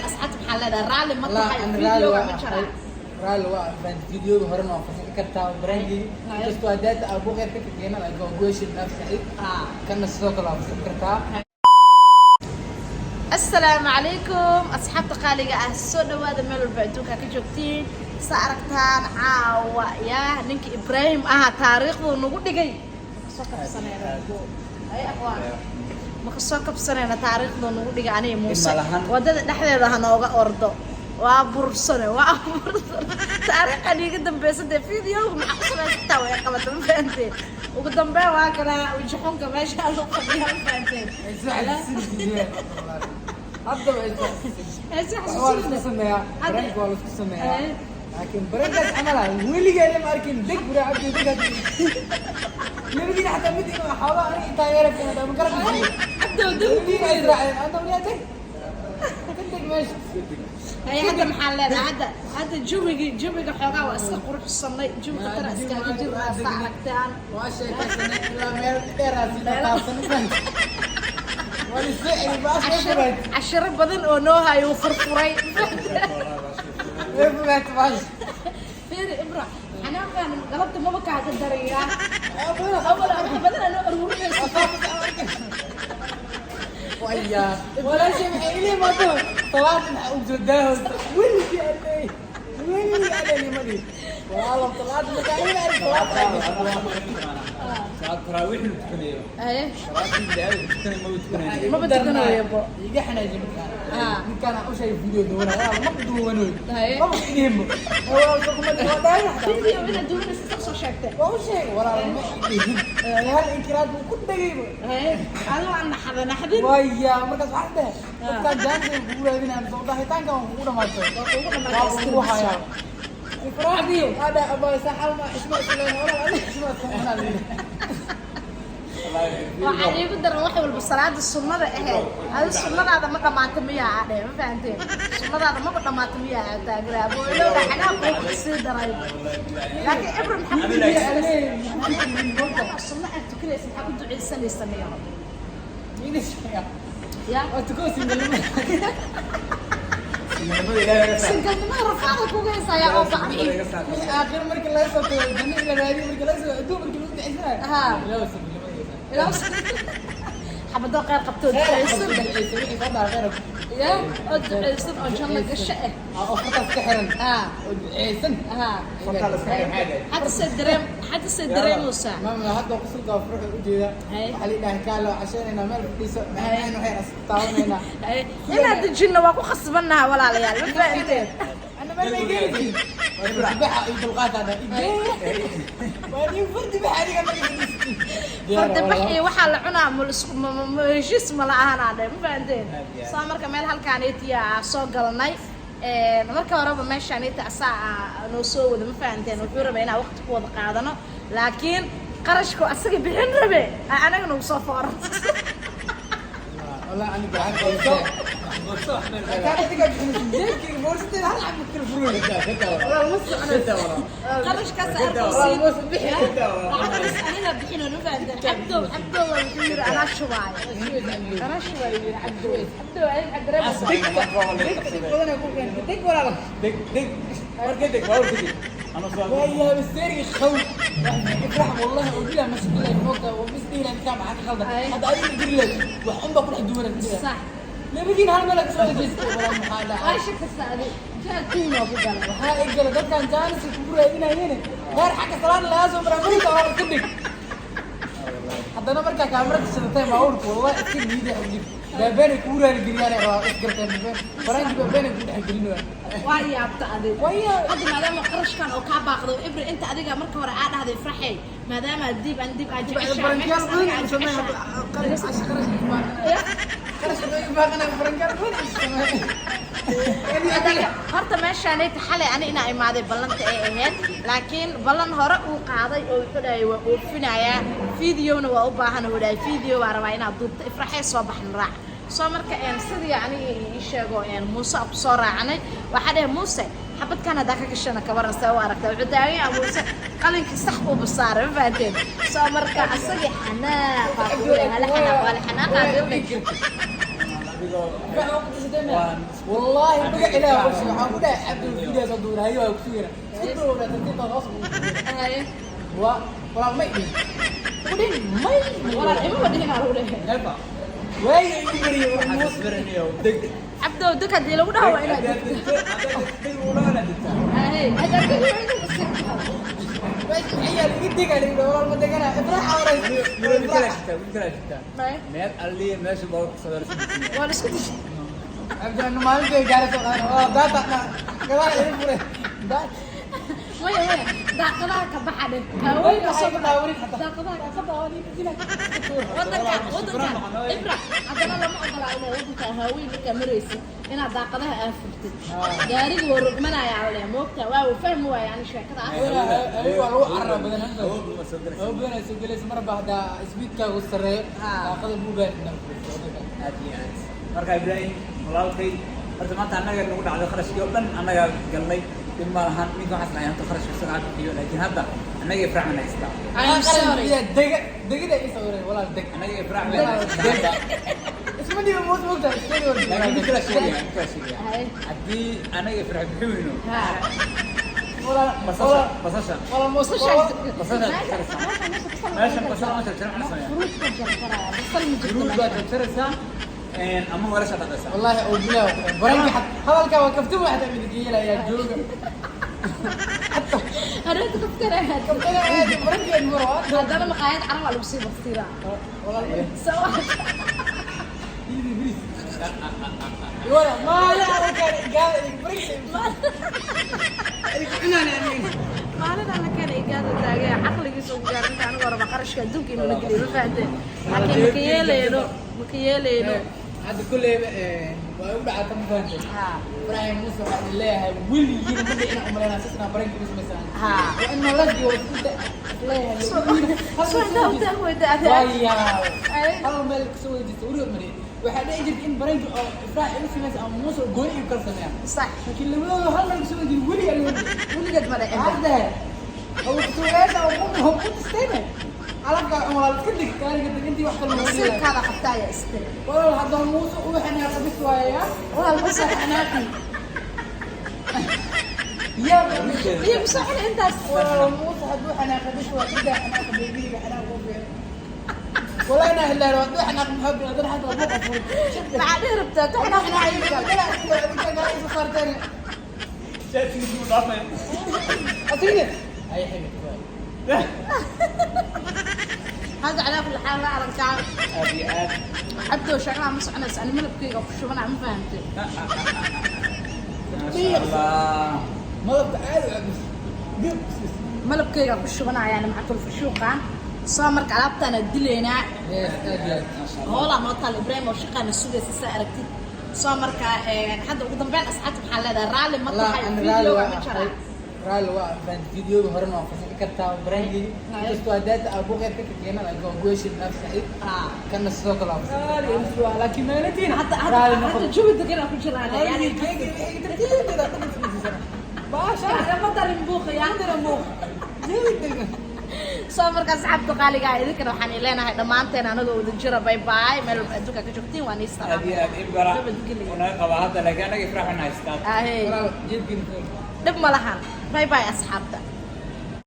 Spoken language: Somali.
Dambeyn, asxaabta maxaa leedahay? Raalli ma والله tahay? أنا raalli Videoga waa ma ahay. jiraa? Raalli waa ahay. Videoga horena waa fasixi kartaa brandigi. Inkastoo haddaad abu qeyr ka keena, laakiin waa goyshi nafsi. Kana sidoo kale waa fasixi kartaa. Asalaamu calaykum, asxaabta qaaliga ah, soo dhawaada meel walba adduunka ka joogtiin. Sa aragtaan, caawa yaa ninka Ibraahim ahaa taariikhduu nagu dhigay makasoo kabsanayna. Ay aqwaan, ma kasoo kabsanayna taariikhduu nagu dhigay aniga Muuse. Malahan. Wadada dhexdeeda ha nooga ordo. Waa bursane, waa bursane. Taariikhan iiga dambeysa dee videoga maxaa ku samaysataa? Way qabata, ma fahanteen? Ugu dambeyn waa kana wajixunka meesha lagu fadhiya, ma fahanteen? Haddaba waa la isku sameeyaa, prank waa la isku sameeyaa, laakiin prankaas camal ah weligeena ma arkin. Deg buraa cabdi, deg hadda labadiina xataa mid inuu xoogaa aniga taageera keena ma garab isiiyo. Cabdow deg. Labadiina ay israaceen, anta waliyaa deg ka deg meesha. Hay, hadda maxaa leedahay? Hadda jawiga xoogaa waa iska quruxsanay, jawi khatara iskaga jir sa aragtaan. Waa sheekaysanay ilaa meel dheeraa sii taabsanay, waa la isla celi baas way fogaatay. Cashiro badan oo noo hayo uu furfuray. Way fogaatay baas. Fiiri Ibra, xanaaqan galabta maba kaaga darayaa. Awal wax badan anoo aruurinaysa. Waya walaashay maxay ilii maado salaad maxaa u soo daahaysa? Weligii alle, weligii alle lima dhihin walaalo salaad markaa ila arag salaad ay gasho. Salaad taraawiix la tukanayo. Haye. Salaadii ilaahay tukanay ma tukanayo. Maba tukanayo bo. Iga xanaaji midkaan. Ninkaan aan u sheegay video duwanaya, ma duwanoy. Haye. Maba idhihinbo walaal, soo kuma waa dhahay. Video inaad duwanaysa soo soo sheegtay. Waa u sheegay, walaal ma idhihin, hal inkiraad buu ku dhegaybo. Haye, adoo aan naxda naxdin. Waya markaas waxaa dhehe dadkaan jaanka kugu raadinaya soo dhahitaankan waa kugu dhamaatay. Waa kugu dhamaatay. Waa kugu hayaa ifraxdiyo ada abaa saxal ma xishma isleen walaal, adiga xishma isleen. Waxaa iigu daran wax walba salaada sunnada ahayd. Adi sunnadaada ma dhamaata miyaa aa dhehe? Ma fahanteen? Sunnadaada maba dhamaata miyaa aa taageraa boolowda xanaaquu kasii daray. Laakiin Ibra, maxaa ku duceysanaysa? Sunno aad tukanaysa, maxaa ku duceysanaysa miya ya? Waa tuko singalnimo. Singalnimada Ilaahay ka saar. Singalnimada rafaada kuga haysayaa oo bacdi. Ilaahay ka saar. Wixii aakhir markii laga soo tago, janno in la raadiyo markii laga soo adduun markii lagu duceysanayo. Ilaahu singalnimada iga saar. Ilaa xabadoo khayr qabtoo duceysan. Duceysan, wixii soo dhaca khayr. Ya oo duceysan oo janno gasho ah. Oo fartaas ka xiran. Oo duceysan. Fartaa la iska xiran maxay tahay? Hadda se dareemaysaa? Maama, hadda qosolka waa furuuxa ujeeda. Waxaa la yidhaha kaalo casheynaynaa, meel fadhiiso, maxaan waxay as taabanaynaa. Inaad dejinno waa ku khasbannaha, walaalayaal, ma fahanteen? Ana meel may geenaysiin fardi baxa iyo dulqaata dhan waa nin fardi baxa adiga marka fadhiisatid. Fardi bax iyo waxaa la cunaa ma heshiis ma la ahanaa dhe, ma fahanteen? Soo marka meel halkaaniitiya soo galnay. Marka horeba meeshaaniita asaa noo soo wada, ma fahanteen? Wuxuu rabay inaan waqti ku wada qaadano, laakiin qarashku asaga bixin rabe anaga nagu soo foorarto. والله aniga waxaan kaan adiga bixinaysa jeebkayga boorsadeeda hal xabad kala furoy walaal, ma soconaysa. Qarashkaas Walaal, ma soo bixi. Lacagtaas aniga bixin, ma fahanteen? Cabdow, Cabdow wuxuu yiri anaa shubaayo, anaa shubaayo yiri Cabdow. Cabdow, adiga maxaad dareemaysaa? Deg badan ku keentay, deg walaal. Deg deg marka deg baabuurka deg ama soo. ويا بستيري خوي افرح والله وبلا مشكله الموقع وبس دي لان كان معك خلطه. هذا اي يدري لك وحن بكون حدونا. Labadiin hal meel ka soo jeestay walaal, maxaa dhacay? Waa shakasta adi jaa ku galay. Waxaa ay gala dadkan jaanis kugu raadinayeen gaar xagga salaad laga soo maraa marka waa iska dhig. Haddana markaa kaamarada shidatay baabuurka, wallahi iska liiday xajib baabeenay kugu raaligeliyaan, rabaa isgarteen baabeen faranki baabeenay ku dhex gelinayaan. Waa yaabta adi. Waa. Hadda maadaama qarashkan oo kaa baaqdo Ibri, inta adiga marka hore aa dhahday Fraxey, maadaama dib aan dib aa jeceshahay. Farankiyaal Meeshaas badan adiga aa aan sameyn. jeceshahay. Qarash qarash qarash baaqana, farankiyaal badan aan sameyn. Adiga horta meeshaanayta xalay ani inaa imaaday ballanta ay ahayd, laakiin ballan hore uu qaaday oo wuxuu dhahay waa oofinayaa, videona waa u baahan uu dhahay, video waa rabaa inaad duubto Ifraxee, soo baxan raac. Soo marka sidii aniga ii sheego Muuse aan kusoo raacanay, waxaa dhahay Muuse xabadkan haddaa ka gashana kabaran, see u aragtaa? Wuxuu taagan yahay Muuse qalinkii sax uu basaaray, ma fahanteen? Soo marka asagii xanaaqa, waa la xanaaq, waa la xanaaqaa. Adigoo Ifraax waa ku tashatay miya? Waan Wallaahi magac Ilaahay Aniga waa ku sheegay. Waxaan ku dhahay Cabdi video soo duuray, waa ku sugayna. Iska duubna tartiib baa hoos ugu Haye. Waa walaal may dhihin. Ku dhihin may. Walaal imaba dhihin aa lagu leeyahay. Never. Waayo igu bariyay war Waxaan Muuse. isbaranayo deg. Cabdow deg haddii lagu dhaho waa inaad Haddaad degto. degto, haddaad deg ula inaad degtaa. Haye, haddaad degi waa inaad iska Ayaa iga degaa la yidhi, walaal ma degana. Ifraax aa waraysa. Mid mid kala jirtaa, mid kala jirtaa. Haye. Meel alliya meesha baabuurka soo isku dejinaya. Waa la isku dishay. Cabdi anu maalintay gaari soo qaadan. Waa daata gadaal idin furay. Daata. Maya maya, daaqadaha ka baxa dheh. Haweenka soo Waxay ka daawanin xataa. Daaqadaha ka Ka daawanin dejina. Wadanka wadanka Ibra haddana lama ogola inaad wadanka haween markaa maraysid inaad daaqadaha aa furtid. Gaariga waa rogmanaya la leeyahay, moogtaa waa uu fahmi waaya yani sheekada ah. Haween waa lagu cararaa badan hanta. Awood uma soo galaysa. Hawo badan ay soo galaysa marba haddaa speedkaagu sarreeyo. Ah. Daaqada buugaan inaa furto wadanka. Aad iyo aad. Marka Ibrahim walaalkay, horta maanta annaga nagu dhacday kharashkii oo dhan annaga galnay, dhib ma lahan. Ninka waxaas lahay horta kharashka isaga ha bixiyo, laakiin hadda annaga Ifraax baan haystaa. I'm sorry. Dega degida ii sawiray walaal deg. Annaga Ifraax baan haystaa. Isma dhibo Muuse mogtahay, iska dhibo. Laakiin mid kala sheegaya, mid kala sheegaya. Haye. Haddii annaga Ifraax bixi weyno, Ha. Walaal basasha walaal basasha walaal Muuse Basasha basasha meesha jarjaraysaa. meesha basal Meeshan basal ma jarjaran, maxaa sameeyaa? Fruit ka jarjaraya, basal ma jirto Fruit meesha. baad jarjaraysaa, ama weelasha dhaqaysaa. Wallaahi oo bilaa baranki xad hadalka waa kaftan waxda midgeeyla ayaa jooga. Hareerta kaftanaya. Kaftan aad baranki aad maro. Haddana maqaayad carab aa lagu sii bartiraa. Walaal Soo hilib bris. Wala ma la arkaan gaal baranki. Ay ku cunaan aniga. Maalin alla keena igaada taagay caqligiisa ugu gaar inta anigu raba qarashka adduunka inuu la geliyo, ma fahanteen? Laakiin maka yeelayno, maka yeelayno. Hadda kulleyba waa u dhacata, ma fahantay? Ha. Ibrahim Muuse waxaan leeyahay weligiina ma dhicin umaleynaa sisna baranki u samaysanaa. Ha. Waa in noloshii waa isku leeyahay. Soo intaa u taag weyda adiga. Waayaa. Ay. Hal meel kasoo wada jirta weligood ma dhihin. Waxaa dhici jirta in baranki oo Ifraax igu samaysa ama Muuse oo gooni igu kala sameeyaan. Sax. Laakiin labadooda hal meel kasoo wada jira weligaa loo Weligeed ma dhicin. Hadda oo kusugeesa oo ku ku tistayna. Alabka walaal iska dhig gaariga deg intii wax kale lagu leeyahay. Nasiibkaada qabtaaya istiri. Walaal hadda Muuse uu xanaaqo bis waaya. Walaal muuse xanaaqi. Yaa Iyo kusoo xili intaas. Walaal Muuse hadduu xanaaqo bis waa intaa xanaaqa beebiga xanaaqo fiican. Walaa inaa hilaaro hadduu xanaaqo maxaa bi haddana xataa buuqa furay. Maxaa dhihi rabtaa? Waxna xanaaqay kala adiga kala isu saarteen. Shaatigiisu wuu dhaafaya. Asigna ay xibid. Hadda calaa kulli xaal la aragtaa. Aad iyo aad. Cabdow shaqada ma soconayso, ani malabkayga ku shubanaa, ma fahantay? Maasha Allah. Malabka aad u cabis. Dib. Malabkayga ku shubanaya nimcatul fushuuqan. Soo marka alaabtaana dilaynaa. Yes, aad iyo aad. Maasha Allah. Hoola noo taal Ibrahim oo shaqaana sugaysa saa aragtid. Soo marka hadda ugu dambeyn asxaabta maxaa leedahay? Raalli ma Allah tahay an raalli videoga waa ma ahay. jaraa? Raalli waa afaan videoga horena waa fasixi kartaa barangeyga. Inkastoo haddaad abuuqeed ka keena laakiin waa gooshin naaf saxiib. Kana sidoo kale waa fasixi kartaa. Laakiin maalintiin Hadda raalli hadda noqon. hadda jawi degan aan ku jiraan yani. Baasha. Ma darin buuqaya. Jawi degan. Soo marka asxaabta qaaliga ah, idinkana waxaan leenahay dhammaanteen anagoo wada jira bye bye, meel walba adduunka ka joogtiin waa nii Aad salaam. iyo aad Ibra Nabadgelyo. wuu naga qabaa hadda, laakiin annaga Ifraax baan haystaa. Ahey. Walaal jeebkiina fuul. Dhib ma lahan. Bye bye asxaabta.